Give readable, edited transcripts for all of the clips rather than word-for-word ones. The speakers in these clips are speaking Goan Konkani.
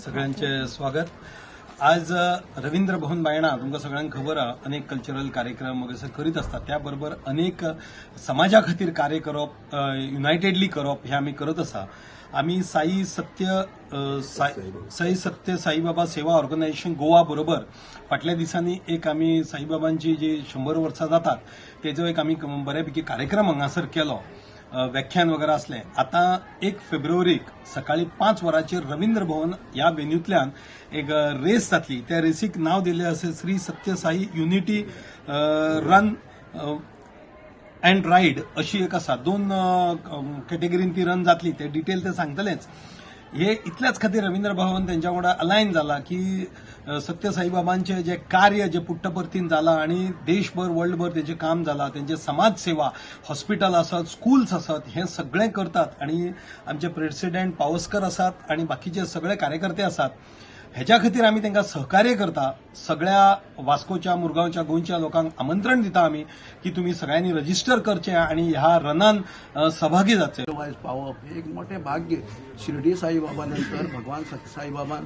सगळ्यांचे स्वागत. आज रवींद्र भवन बायणा, तुमकां सगळ्यांक खबर आहा, अनेक कल्चरल कार्यक्रम वगैरे करीत असतात. त्याबरोबर अनेक समाजा खातीर कार्य करप, युनायटेडली करप हे आमी करत आसा. आमी साई सत्य साईबाबा सेवा ऑर्गनायझेशन गोवा बरोबर फाटल्या दिसांनी एक आमी साईबाबांची जी 100 वर्सां जातात तेजो एक आमी बऱ्यापैकी कार्यक्रम हांगासर केलो, व्याख्यान वगैरे असले. आता 1 फेब्रुवारीक सकाळी 5 वरांचेर रवींद्र भवन ह्या वेन्यूतल्यान एक रेस जातली. त्या रेसीक नाव दिल्लें आसा श्री सत्य Sai unity run and ride अशी एक आसा. दोन कॅटेगरीन ती रन जातली. ते डिटेल ते सांगतलेच. हे इतल्याच खातीर रवींद्र भवन तेंच्या वांगडा अलायन जाला की सत्य साईबाबांचे जे कार्य जे पुट्टपर्तीन जाला आणि देशभर, वर्ल्डभर तेजें काम जाला, तेंचे समाज सेवा, हॉस्पिटल आसत, स्कूल्स आसत, हे सगळें करतात आणि आमचे प्रेसिडेंट पावसकर आसात आणि बाकीचे सगळे कार्यकर्ते आसात. हेच्या खातीर आमी तांकां सहकार्य करता. सगळ्या वास्कोच्या, मुरगांवच्या, गोंयच्या लोकांक आमंत्रण दिता आमी की तुमी सगळ्यांनी रजिस्टर करचें आणि ह्या रनान सहभागी जावचें. वायज पावप हे एक मोठें भाग्य. शिर्डी साईबाबा नंतर भगवान सत्य साईबाबान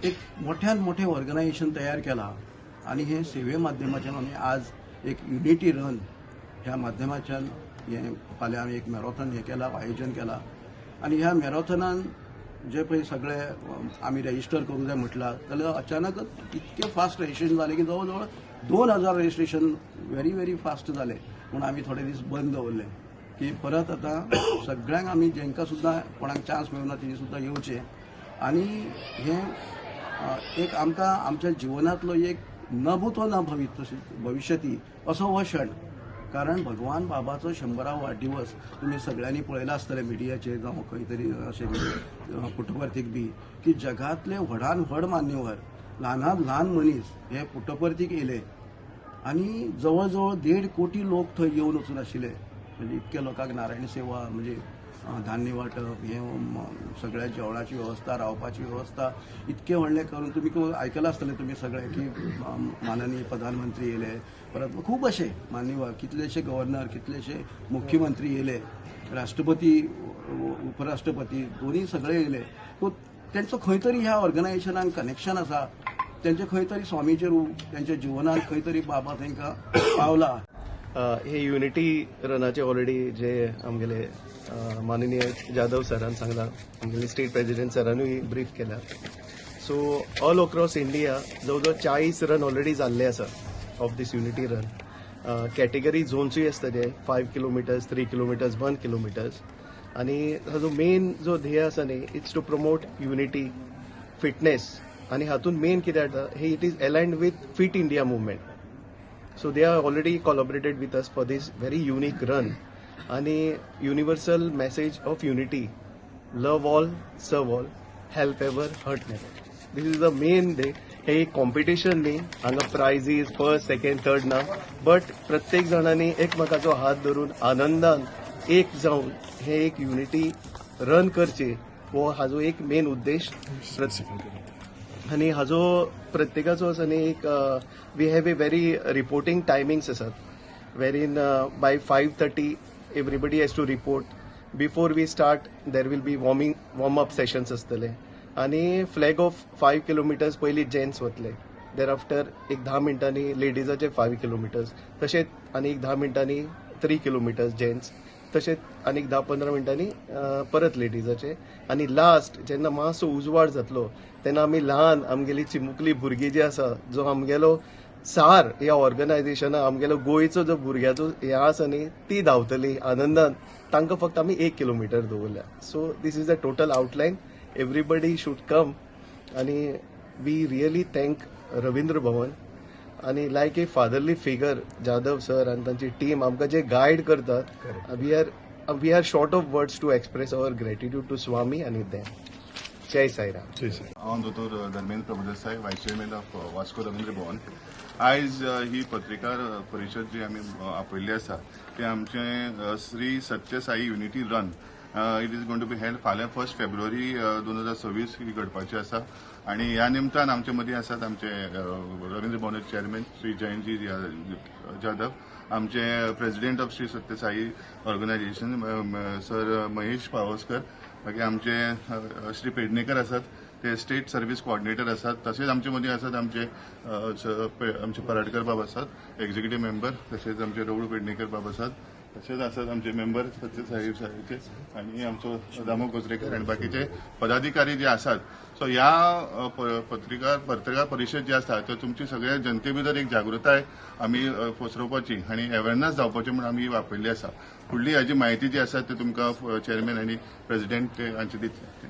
एक मोठ्यान मोठें ऑर्गनायझेशन तयार केलां आनी हे सेवे माध्यमाच्यान आमी आज एक युनिटी रन ह्या माध्यमाच्यान हें फाल्यां आमी एक मॅरेथॉन हें केलां, आयोजन केलां. आनी ह्या मॅरेथॉनान जे पळय सगळे आमी रेजिस्टर करूंक जाय म्हटलां जाल्यार अचानकच इतकें फास्ट रजिस्ट्रेशन जालें की जवळ जवळ 2000 रजिस्ट्रेशन व्हेरी व्हेरी फास्ट जालें. म्हूण आमी थोडे दीस बंद दवरले की परत आतां सगळ्यांक आमी जेंकां सुद्दां कोणाक चान्स मेळुना तेणी सुद्दां येवचें. आनी हें एक आमकां आमच्या जिवनांतलो एक न भूतो न भवित भविष्यती असो हो क्षण, कारण भगवान बाबाचो 100वा वाडदिवस तुमी सगळ्यांनी पळयला आसतलें मिडियाचेर जावं खंय तरी अशें पुटपर्तीक बी की जगांतले व्हडान व्हड मान्यवर, ल्हानात ल्हान मनीस हे पुटपर्तीक येयले आनी जवळ जवळ 1.5 कोटी लोक थंय येवन वचून आशिल्ले. म्हणजे इतक्या लोकांक नारायण सेवा म्हणजे धान्य वांटप, हें सगळ्या जेवणाची वेवस्था, रावपाची वेवस्था इतकें व्हडलें करून तुमी आयकलां आसतलें तुमी सगळे की माननीय प्रधानमंत्री येयले, परत खूब अशे मान्यवर, कितलेशे गव्हर्नर, कितलेशे मुख्यमंत्री येयले, राष्ट्रपती, उपराष्ट्रपती दोन्ही सगळे येयले. सो तेंचो खंय तरी ह्या ऑर्गनायझेशनाक कनेक्शन आसा. तेंचे खंय तरी स्वामीचें रूप तेंच्या जिवनात खंय तरी बाबा तांकां पावला. हे युनिटी रनाचे ऑलरेडी जे आमगेले माननीय जाधव सरान सांगला, आमगेले स्टेट प्रेसिडेंट सरानूय ब्रीफ केला. सो ऑल अक्रॉस इंडिया जवळ जवळ 40 रन ऑलरेडी जाल्ले आसा of this unity run. Category झोन्सूय आसता ते 5 kilometers, 3 kilometers, 1 kilometers. आनी हाजो मेन जो ध्येय आसा न्ही, it's to promote unity, fitness. आनी हातून मेन कितें जाता हे, it is aligned with Fit India Movement. So they are already collaborated with us for this very unique run आणि universal message of unity, love all, serve all, help ever, hurt never. This is the main day. हे एक कॉम्पिटिशन न्ही, हांगा प्रायजीस फर्स्ट, सेकंड, थर्ड ना, बट प्रत्येक जाणांनी एकमेकाचो हात धरून आनंदान एक जावन हे एक युनिटी रन करचे, हो हाजो एक मेन उद्देश. आनी हाजो प्रत्येकाचो असो न्ही एक we have a very reporting timings आसात, wherein by 5:30 everybody has to report. Before we start, there will be warm up sessions आसतले आनी फ्लॅग ऑफ 5 किलोमिटर्स पयलीं जेंट्स वतले, there after एक 10 मिनटांनी लेडीजाचे 5 किलोमिटर्स, तशेंच आनी एक 10 मिनटांनी 3 किलोमिटर्स जेंट्स, तशेंच आनीक 10-15 मिनटांनी परत लेडीजाचे. आनी लास्ट जेन्ना मातसो उजवाड जातलो तेन्ना आमी ल्हान आमगेली चिमुकली भुरगीं जी आसा, जो आमगेलो सार ह्या ऑर्गनायझेशना, आमगेलो गोंयचो जो भुरग्याचो हें आसा न्ही, ती धांवतली आनंदान. तांकां फक्त आमी 1 किलोमिटर दवरल्या. So this is the total outline. Everybody should come. आनी we really thank Ravindra Bhavan आनी like a fatherly figure Jadhav sir आनी तांची टीम आमकां जे गायड करतात. We are short of words to express our gratitude to Swami आनी देम. जय साईराम. हांव दोतोर Dharmendra Prabhudesai, vice chairman of Vasco Ravindra Bhavan. आयज ही पत्रकार परिशद जी आमी आपयल्ली आसा ते आमचें श्री सत्य Sai unity run, it is going to be held फाल्यां 1 फेब्रुवारी 2026 ही घडपाची आसा. आनी ह्या निमतान आमचे मदीं आसात आमचे रवींद्र भवनाचे चेअरमॅन श्री जयंतजी जाधव, आमचे president of Shri Satya Sai organisation sir Mahesh Pawaskar, मागीर आमचे श्री पेडणेकर आसात. ते स्टेट सर्व्हिस कोऑर्डिनेटर आसात. तशेंच आमचे मदीं आसात आमचे आमचे पराडकर बाब आसात, एक्झिक्युटीव मेंबर. तशेंच आमचे रवळू पेडणेकर बाब आसात. तशेंच आसात आमचे मेंबर सत्य साहेब साहेबचे आनी आमचो दामो गोजरेकर आनी बाकीचे पदाधिकारी जे आसात. सो ह्या पत्रिकार पत्रकार परिशद जी आसा त्यो तुमची सगळ्या जनते भितर एक जागृताय आमी पसरोवपाची आनी अवेरनस जावपाची म्हूण आमी वापरली आसा. फुडली हाजी म्हायती जी आसा ती तुमकां चेअरमॅन आनी प्रेसिडेंट ते हांचे दितले. Thank you.